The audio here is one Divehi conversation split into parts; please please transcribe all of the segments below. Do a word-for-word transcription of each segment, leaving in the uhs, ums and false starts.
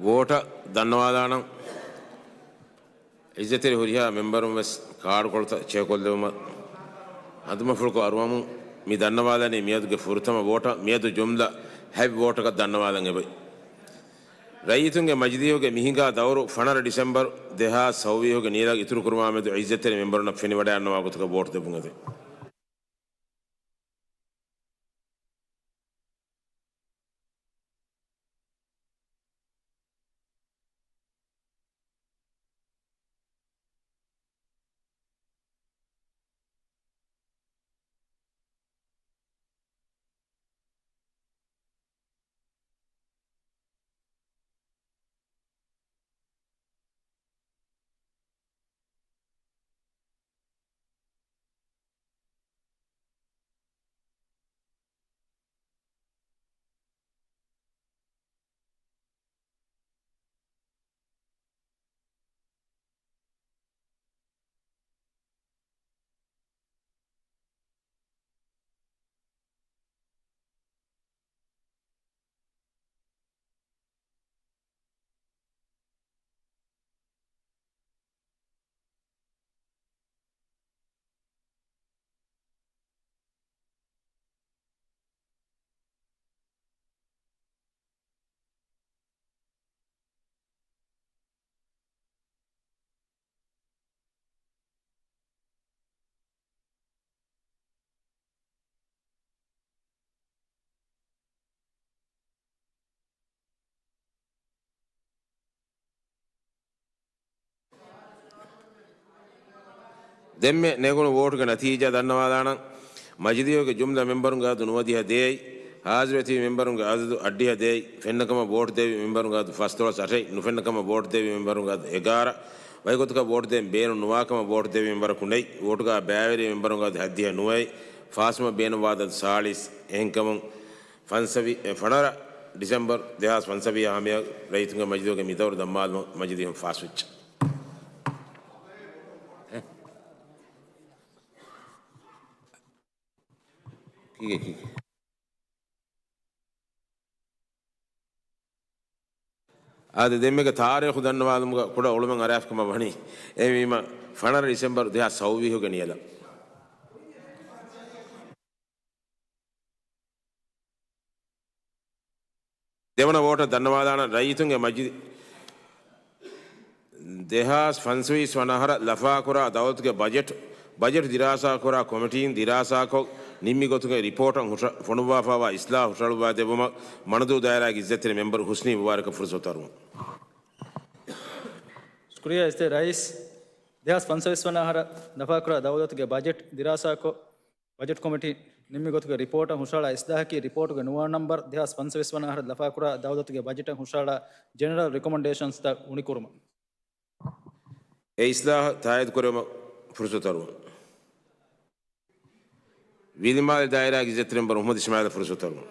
ވޯޓަށް ދަންނަވާލާނަން. އިއްޒަތްތެރި ހުރިހާ މެމްބަރުން ވެސް ކާޑުކޮޅުތައް ޗެކްކޮށްލެވުމަށް އަނދުމަފުޅުކޮށް އަރުވަމުން. މި ދަންނަވާލަނީ މިއަދުގެ ފުރަތަމަ ވޯޓަށް. މިއަދު ޖުމްލަ ހަތް ވޯޓަކަށް ދަންނަވާލަން އެބައި. ރައްޔިތުންގެ މަޖިލީހުގެ މިހިނގާ ދައުރު ފަނަރަ ޑިސެމްބަރު ދެހާސް ސައުވީހުގެ ނިޔަލަށް އިތުރުކުރުމާމެދު އިއްޒަތްތެރި މެމްބަރުންނަށް ފެނިވަޑައިގަންނަވާ ގޮތުގަ ވޯޓު ދެއްވުން އެދެން. ދެންމެ ނެގުނު ވޯޓުގެ ނަތީޖާ ދަންނަވާލާނަން. މަޖިލީހުގެ ޖުމްލަ މެމްބަރުންގެ އަދަދު ނުވަދިހަ ދޭއް، ހާޒިރުވެތިބި މެމްބަރުންގެ އަދަދު އަށްޑިހަ ދޭއް، ފެންނަކަމަށް ވޯޓު ދެއްވި މެމްބަރުންގެ އަދަދު ފަސްދޮޅަސް އަށެއް، ނުފެންނަކަމަށް ވޯޓު ދެއްވި މެމްބަރުންގެ އަދަދު އެގާރަ، ވަކިގޮތަކަށް ވޯޓު ދޭން ބޭނުން ނުވާކަމަށް ވޯޓު ދެއްވި މެމްބަރަކު ނެތް، ވޯޓުގަ ބައިވެރި މެމްބަރުންގެ އަދަދު ހަތްދިހަ ނުވައެއް، ފާސްވުމަށް ބޭނުންވާ އަދަދު ސާޅީސް. އެހެންކަމުން ފަންސަވީ، އެ، ފަނަރަ ޑިސެމްބަރު ދެހާސް ފަންސަވީހާ ހަމަޔަށް ރައްޔިތުންގެ މަޖިލީހުގެ މި ދައުރު ދަންނަވާލުމަށް މަޖިލީހުން ފާސްވެއްޖެ. ކީކޭ، ކީކޭ؟ އާދެ، ދެންމެގެ ތާރީޚު ދަންނަވާލުމުގަ ކުޑަ އުޅުމެއް އަރާފިކަމަށް ވަނީ. އެހެންވީމަ، ފަނަރަ ޑިސެމްބަރު ދެހާސް ސައުވީހުގެ ނިޔަލަށް. ދެވަނަ ވޯޓަށް ދަންނަވާލާނަން. ރައްޔިތުންގެ މަޖި-، ދެހާސް ފަންސަވީސް ވަނަ އަހަރަށް ލަފާކުރާ ދައުލަތުގެ ބަޖެޓް، ބަޖެޓް ދިރާސާކުރާ ކޮމިޓީން ދިރާސާކޮށް، ނިންމި ގޮތުގެ ރިޕޯޓަށް ހުށަ-، ފޮނުއްވާފައިވާ އިސްލާހު ހުށަހަޅުއްވާ ދެއްވުމަށް މަނަދޫ ދާއިރާގެ އިއްޒަތްތެރި މެމްބަރު ހުސްނީ މުބާރަކަށް ފުރުސަތު އަރުވަން. ޝުކުރިއްޔާ އިއްޒަތްތެރި ރައީސް. ދެހާސް ފަންސަވީސް ވަނަ އަހަރަށް ލަފާކުރާ ދައުލަތުގެ ބަޖެޓް ދިރާސާކޮށް، ބަޖެޓް ކޮމިޓީ ނިންމި ގޮތުގެ ރިޕޯޓަށް ހުށަހަޅާ އިސްލާހަކީ ރިޕޯޓުގެ ނުވަ ނަންބަރު، ދެހާސް ފަންސަވީސް ވަނަ އަހަރަށް ލަފާކުރާ ދައުލަތުގެ ބަޖެޓަށް ހުށަހަޅާ ޖެނެރަލް ރިކޮމަންޑޭޝަންސްތައް އުނިކުރުމަށް. އެ އިސްލާހަށް ތާއީދުކުރެވުމަށް ފުރުސަތު އަރުވަން. ވިލިމާލެ ދާއިރާގެ އިއްޒަތްތެރި މެމްބަރު މުހައްމަދު އިސްމާއީލަށް ފުރުސަތު އަރުވަން.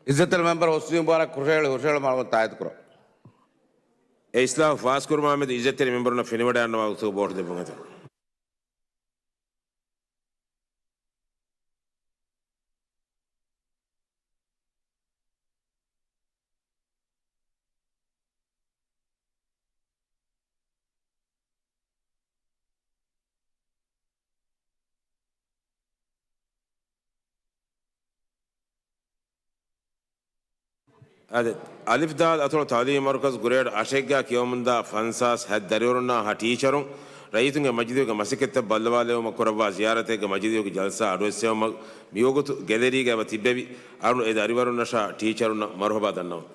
އިއްޒަތްތެރި މެމްބަރު ހުސްނީ މުބާރަކް ކުށަހެޅި ހުށަހެޅުމަށް ތާއީދުކުރަން. އެ އިސްލާހު ފާސްކުރުމާމެދު އިއްޒަތްތެރި މެމްބަރުންނަށް ފެނިވަޑައިގަންނަވާ ގޮތުގަ ވޯޓު ދެއްވުން އެދެން. އާދެ، އަލިފް ދާލް އަތޮޅު ތަޢުލީމީ މަރުކަޒު ގްރޭޑް އަށެއްގަ ކިޔަވަމުންދާ ފަންސާސް ހަތް ދަރިވަރުންނާ ހަ ޓީޗަރުން ރައްޔިތުންގެ މަޖިލީހުގެ މަސައްކަތްތައް ބައްލަވާލެވުމަށް ކުރައްވާ ޒިޔާރަތެއްގެ މަޖިލީހުގެ ޖަލްސާ އަޑުއެއްސެވުމަށް މިވަގުތު ގެލެރީގަ އެބަ ތިއްބެވި. އަޅުގަނޑު އެ ދަރިވަރުންނަށާ ޓީޗަރުންނަށް މަރުޙަބާ ދަންނަވަން.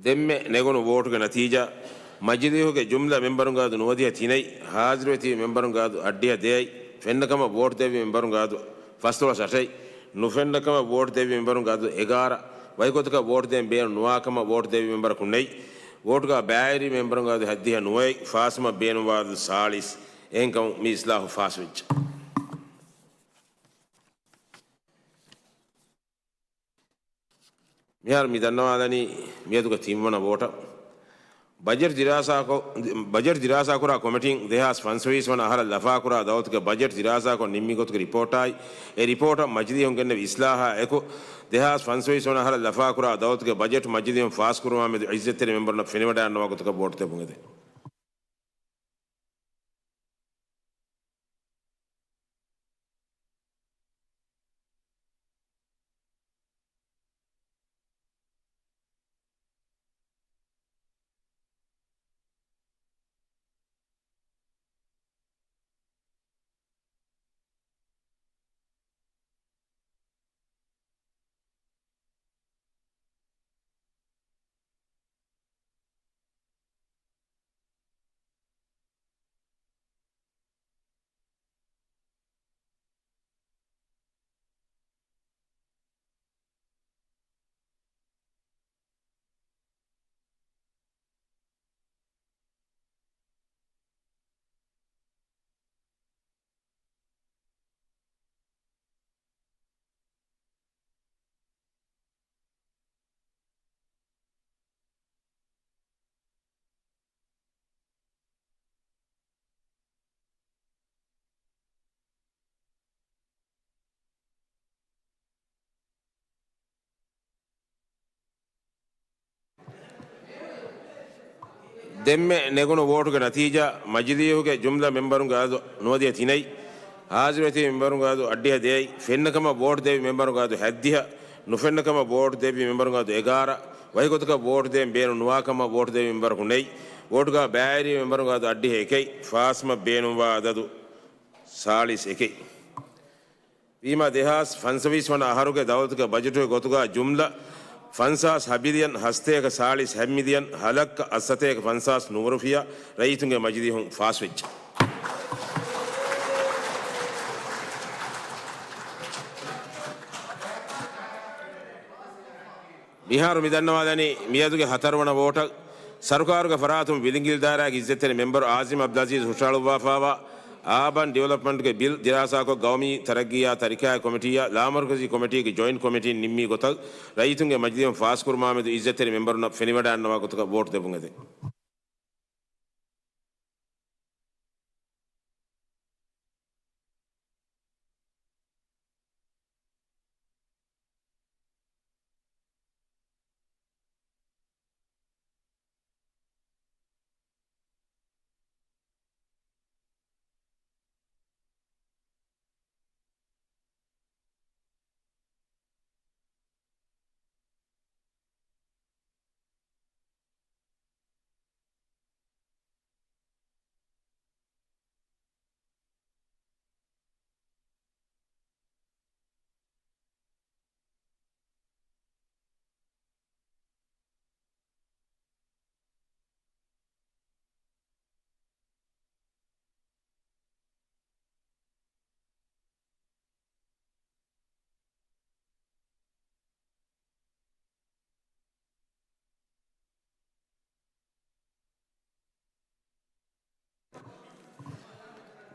ދެންމެ ނެގުނު ވޯޓުގެ ނަތީޖާ، މަޖިލީހުގެ ޖުމްލަ މެމްބަރުންގެ އަދު ނުވަދިހަ ތިނައި، ހާޒިރުވެތި މެމްބަރުންގެ އަދު އަށްޑިހަ ދެއައި، ފެންނަ ކަމަށް ވޯޓު ދެއްވި މެމްބަރުންގެ އަދު ފަސްދޮޅަސް އަށެއް، ނުފެންނަ ކަމަށް ވޯޓު ދެއްވި މެމްބަރުންގެ އަދު އެގާރަ، ވަކިގޮތަކަށް ވޯޓު ދޭން ބޭނުން ނުވާ ކަމަށް ވޯޓު ދެއްވި މެމްބަރަކު ނެތް، ވޯޓުގަ ބައިވެރި މެމްބަރުންގެ އަދު ހައްދިހަ ނުވައެއް، ފާސްކަމަށް ބޭނުންވާ އަދު ސާޅީސް. އެހެންކަމުން މި އިސްލާހު ފާސްވެއްޖެ. މިހާރު މި ދަންނަވާލަނީ މިއަދުގެ ތިންވަނަ ވޯޓަށް. ބަޖެޓް ދިރާސާކޮށް، ބަޖެޓް ދިރާސާކުރާ ކޮމިޓީން ދެހާސް ފަންސަވީސް ވަނަ އަހަރަށް ލަފާކުރާ ދައުލަތުގެ ބަޖެޓް ދިރާސާކޮށް ނިންމި ގޮތުގެ ރިޕޯޓާއި، އެ ރިޕޯޓަށް މަޖިލީހުން ގެންނެވި އިސްލާހާ އެކު، ދެހާސް ފަންސަވީސް ވަނަ އަހަރަށް ލަފާކުރާ ދައުލަތުގެ ބަޖެޓް މަޖިލީހުން ފާސްކުރުމާ މެދު އިއްޒަތްތެރި މެމްބަރުންނަށް ފެނިވަޑައިގަންނަވާ ގޮތަކަށް ވޯޓު ދެއްވުން އެދެން. ދެންމެ ނެގުނު ވޯޓުގެ ނަތީޖާ، މަޖިލީހުގެ ޖުމްލަ މެމްބަރުންގެ އަދު ނުވަދިހަ ތިނައި، ހާޒިރުވެތި މެމްބަރުންގެ އަދު އަށްޑިހަ ދެއައި، ފެންނަ ކަމަށް ވޯޓު ދެއްވި މެމްބަރުންގެ އަދު ހައްދިހަ، ނުފެންނަ ކަމަށް ވޯޓު ދެއްވި މެމްބަރުންގެ އަދު އެގާރަ، ވަކިގޮތަކަށް ވޯޓު ދޭން ބޭނުން ނުވާ ކަމަށް ވޯޓު ދެއްވި މެމްބަރަކު ނެތް، ވޯޓުގަ ބައިވެރި މެމްބަރުންގެ އަދު އަށްޑިހަ އެކައި، ފާސްކަމަށް ބޭނުންވާ އަދަދު ސާޅީސް އެކެއް. ވީމާ، ދެހާސް ފަންސަވީސް ވަނަ އަހަރުގެ ދައުލަތުގެ ބަޖެޓުގެ ގޮތުގަ ޖުމްލަ ފަންސާސް ހަ ބިލިއަން ހަސަތޭކަ ސާޅީސް ހަ މިލިއަން ހަ ލައްކަ އަށްސަތޭކަ ފަންސާސް ނުވަ ރުފިޔާ ރައްޔިތުންގެ މަޖިލީހުން ފާސްވެއްޖެ. މިހާރު މި ދަންނަވާލަނީ މިއަދުގެ ހަތަރުވަނަ ވޯޓަށް. ސަރުކާރުގެ ފަރާތުން ވިލިނގިލި ދާއިރާގެ އިއްޒަތްތެރި މެމްބަރު އާޒިމް އަބްދުލް އަޒީޒް ހުށަހަޅުއްވާފައިވާ އާބަން ޑިވެލޮޕްމަންޓްގެ ބިލް ދިރާސާކޮށް، ގައުމީ ތަރައްގީއާ ތަރިކާއި ކޮމިޓީއާ ލާމަރުކަޒީ ކޮމިޓީގެ ޖޮއިންޓް ކޮމިޓީން ނިންމި ގޮތަށް ރައްޔިތުންގެ މަޖިލީހުން ފާސްކުރުމާމެދު އިއްޒަތްތެރި މެމްބަރުންނަށް ފެނިވަޑައިގަންނަވާ ގޮތަކަށް ވޯޓު ދެއްވުން އެދެން.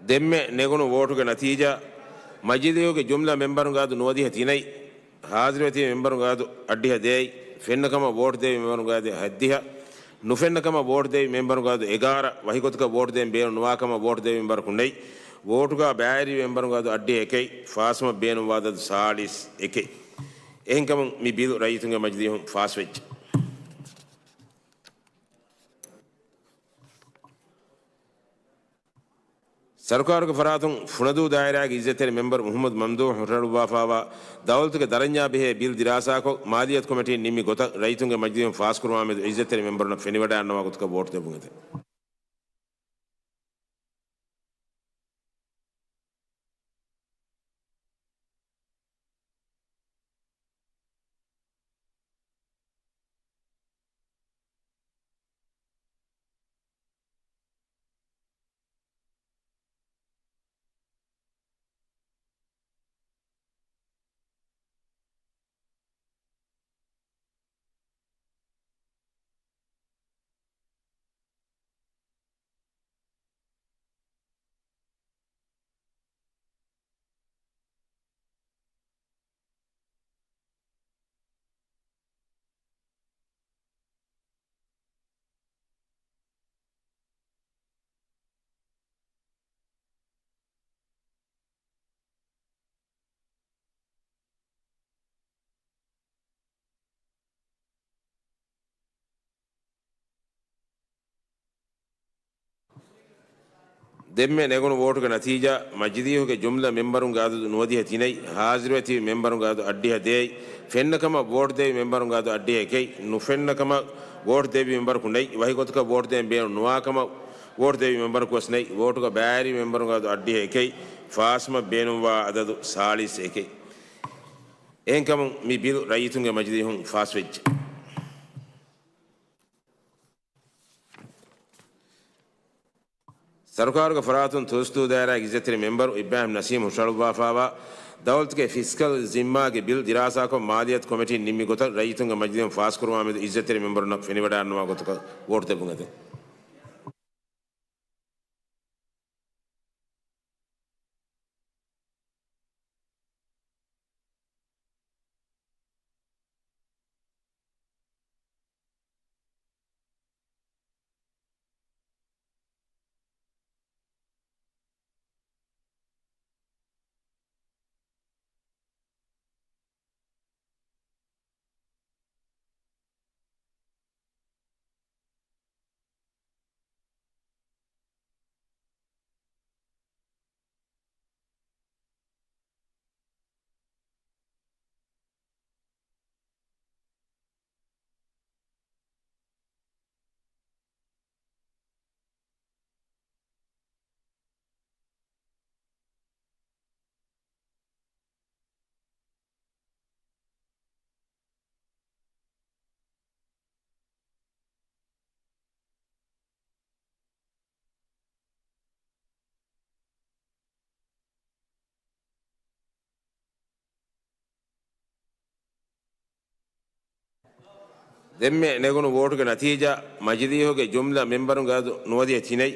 ދެންމެ ނެގުނު ވޯޓުގެ ނަތީޖާ، މަޖިލީހުގެ ޖުމްލަ މެމްބަރުންގެ އަދު ނުވަދިހަ ތިނައި، ހާޒިރުވެތި މެމްބަރުންގެ އަދު އަށްޑިހަ ދޭއް، ފެންނަ ކަމަށް ވޯޓު ދެވި މެމްބަރުންގެ އަދު ހައްދިހަ، ނުފެންނަ ކަމަށް ވޯޓު ދެވި މެމްބަރުންގެ އަދު އެގާރަ، ވަކިގޮތަކަށް ވޯޓު ދޭން ބޭނުން ނުވާ ކަމަށް ވޯޓު ދެވި މެމްބަރަކު ނެތް، ވޯޓުގަ ބައިވެރި މެމްބަރުންގެ އަދު އަށްޑިހަ އެކައި، ފާސްކަމަށް ބޭނުންވާ އަދަދު ސާޅީސް އެކެއް. އެހެންކަމުން މި ބިލު ރައްޔިތުންގެ މަޖިލީހުން ފާސްވެއްޖެ. ސަރުކާރުގެ ފަރާތުން ފުނަދޫ ދާއިރާގެ އިއްޒަތްތެރި މެމްބަރު މުހައްމަދު މަމްދޫހް ހުށަހަޅުއްވާފައިވާ ދައުލަތުގެ ދަރަންޏާ ބެހޭ ބިލް ދިރާސާކޮށް، މާލިއްޔަތު ކޮމިޓީން ނިންމި ގޮތަށް ރައްޔިތުންގެ މަޖިލީހުން ފާސްކުރުމާމެދު އިއްޒަތްތެރި މެމްބަރުންނަށް ފެނިވަޑައިގަންނަވާ ގޮތަކަށް ވޯޓު ދެއްވުން އެދެން. ދެންމެ ނެގުނު ވޯޓުގެ ނަތީޖާ، މަޖިލީހުގެ ޖުމްލަ މެމްބަރުންގެ އަދަދު ނުވަދިހަ ތިނެއް، ހާޒިރުވެތި މެމްބަރުންގެ އަދަދު އައްޑިހަ ދޭއް، ފެންނަ ކަމަށް ވޯޓް ދެއްވި މެމްބަރުންގެ އަދަދު އައްޑިހަ އެކެއް، ނުފެންނަ ކަމަށް ވޯޓް ދެއްވި މެމްބަރަކު ނެތް، ވަކި ގޮތަކަށް ވޯޓް ދޭން ބޭނުން ނުވާ ކަމަށް ވޯޓް ދެއްވި މެމްބަރަކު ވެސް ނެތް، ވޯޓުގަ ބައިވެރި މެމްބަރުންގެ އަދަދު އައްޑިހަ އެކެއް، ފާސްކަމަށް ބޭނުންވާ އަދަދު ސާޅީސް އެކެއް. އެހެންކަމުން މި ބިލު ރައްޔިތުންގެ މަޖިލީހުން ފާސްވެއްޖެ. ސަރުކާރުގެ ފަރާތުން ތުރުސްދޫ ދާއިރާގެ އިއްޒަތްތެރި މެމްބަރު އިބްރާހިމް ނަސީމް ހުށަހަޅުއްވާފާވާ ދައުލަތުގެ ފިސްކަލް ޒިންމާގެ ބިލް ދިރާސާކޮށް، މާލިޔަތު ކޮމިޓީން ނިންމި ގޮތަށް ރައްޔިތުންގެ މަޖިލީހުން ފާސްކުރުމާ މެދު އިއްޒަތްތެރި މެމްބަރުންނަށް ފެނިވަޑައިގަންނަވާ ގޮތަކަށް ވޯޓް ދެއްވުން އެދެން. ދެންމެ ނެގުނު ވޯޓުގެ ނަތީޖާ، މަޖިލީހުގެ ޖުމްލަ މެމްބަރުންގެ އަދަދު ނުވަދިހަ ތިނެއް،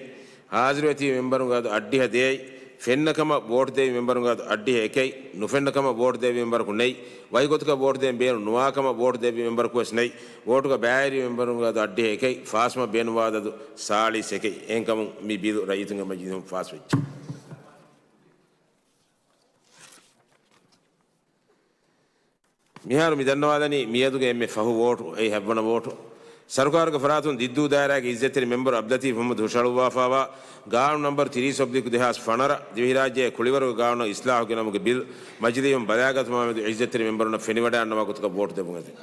ހާޒިރުވެތި މެމްބަރުންގެ އަދަދު އައްޑިހަ ދޭއް، ފެންނަ ކަމަށް ވޯޓް ދެއްވި މެމްބަރުންގެ އަދަދު އައްޑިހަ އެކެއް، ނުފެންނަ ކަމަށް ވޯޓް ދެއްވި މެމްބަރަކު ނެތް، ވަކި ގޮތަކަށް ވޯޓް ދޭން ބޭނުން ނުވާ ކަމަށް ވޯޓް ދެއްވި މެމްބަރަކު ވެސް ނެތް، ވޯޓުގަ ބައިވެރި މެމްބަރުންގެ އަދަދު އައްޑިހަ އެކެއް، ފާސްކަމަށް ބޭނުންވާ އަދަދު ސާޅީސް އެކެއް. އެހެންކަމުން މި ބިލު ރައްޔިތުންގެ މަޖިލީހުން ފާސްވެއްޖެ. މިހާރު މި ދަންނަވާލަނީ މިއަދުގެ އެންމެ ފަހު ވޯޓު، އެއީ ހަތްވަނަ ވޯޓު. ސަރުކާރުގެ ފަރާތުން ދިއްދޫ ދާއިރާގެ އިއްޒަތްތެރި މެމްބަރު އަބްލަތީފް މުހައްމަދު ހުށަހަޅުއްވާފާވާ ގާނޫނު ނަންބަރު ތިރީސް އޮބްލިކް ދެހާސް ފަނަރަ، ދިވެހިރާއްޖޭގެ ކުޅިވަރުގެ ގާނޫނަށް އިސްލާހު ގެނަމުގެ ބިލް މަޖިލީހުން ބަލާގަތުމާމެދު އިއްޒަތްތެރި މެމްބަރުންނަށް ފެނިވަޑައިގަންނަވާ ގޮތަކަށް ވޯޓް ދެއްވުން އެދެން.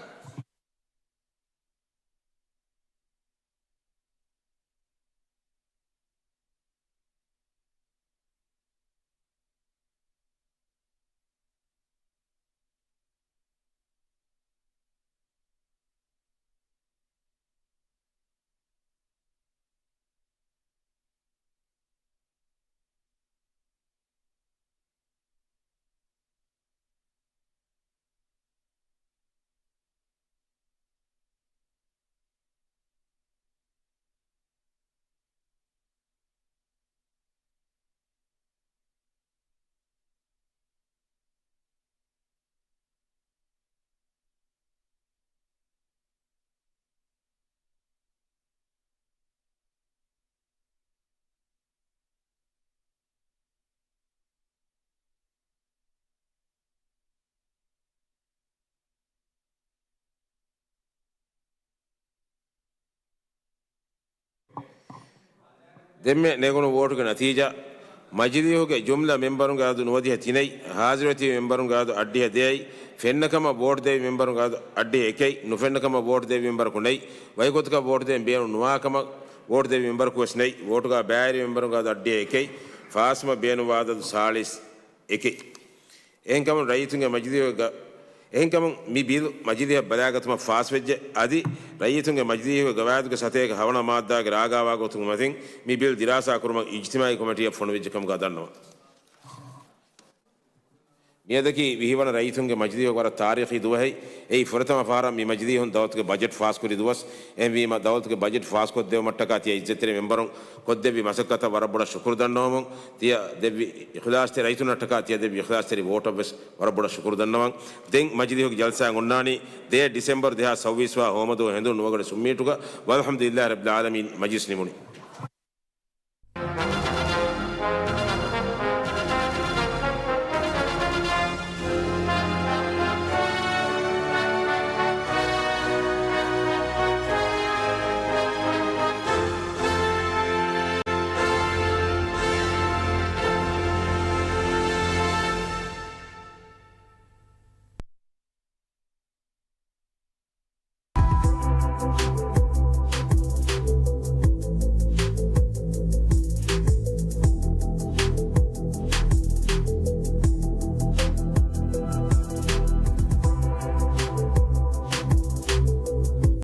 ދެންމެ ނެގުނު ވޯޓުގެ ނަތީޖާ، މަޖިލީހުގެ ޖުމްލަ މެމްބަރުންގެ އަދަދު ނުވަދިހަ ތިނެއް، ހާޒިރުވެތި މެމްބަރުންގެ އަދަދު އައްޑިހަ ދޭއް، ފެންނަ ކަމަށް ވޯޓް ދެއްވި މެމްބަރުންގެ އަދަދު އައްޑިހަ އެކެއް، ނުފެންނަ ކަމަށް ވޯޓް ދެއްވި މެމްބަރަކު ނެތް، ވަކި ގޮތަކަށް ވޯޓް ދޭން ބޭނުން ނުވާ ކަމަށް ވޯޓް ދެއްވި މެމްބަރަކު ވެސް ނެތް، ވޯޓުގަ ބައިވެރި މެމްބަރުންގެ އަދަދު އައްޑިހަ އެކެއް، ފާސްކަމަށް ބޭނުންވާ އަދަދު ސާޅީސް އެކެއް. އެހެންކަމުން ރައްޔިތުންގެ މަޖިލީހުގަ، އެހެންކަމުން މި ބިލު މަޖިލީހަށް ބަލާގަތުމަށް ފާސްވެއްޖެ. އަދި ރައްޔިތުންގެ މަޖިލީހުގެ ގަވާއިދުގެ ސަތޭކަ ހަވަނަ މާއްދާގެ ރާގާވާ ގޮތުން މަތިން މި ބިލް ދިރާސާ ކުރުމަށް އިޖްތިމާއީ ކޮމިޓީއަށް ފޮނުވެއްޖެ ކަމުގަ ދަންނަވަން. މިއަދަކީ ވިހިވަނަ ރައްޔިތުންގެ މަޖިލީހުގެ ވަރަށް ތާރީޚީ ދުވަހެއް. އެއީ ފުރަތަމަ ފަހަރަށް މި މަޖިލީހުން ދައުލަތުގެ ބަޖެޓް ފާސްކުރި ދުވަސް. އެހެންވީމަ، ދައުލަތުގެ ބަޖެޓް ފާސްކޮށްދެއްވުމަށްޓަކާ ތިޔަ އިއްޒަތްތެރި މެމްބަރުން ކޮށްދެއްވި މަސައްކަތަށް ވަރަށް ބޮޑަށް ޝުކުރު ދަންނަވަމުން، ތިޔަ ދެއްވި އިޚްލާޞްތެރި ރައްޔިތުންނަށްޓަކާ ތިޔަ ދެއްވި އިޚްލާޞްތެރި ވޯޓަށް ވެސް ވަރަށް ބޮޑަށް ޝުކުރު ދަންނަވަން. ދެން މަޖިލީހުގެ ޖަލްސާއެއް އޮންނާނީ ދޭއް ޑިސެމްބަރު ދެހާސް ސައުވީސް ވާ ހޯމަދުވަހު ހެނދުނު ނުވަގަޑު ސުއްމީޓުގަ. ވަލްޙަމްދުލިއްލާހި ރައްބިލް ޢާލަމީން. މަޖިލިސް ނިމުނީ.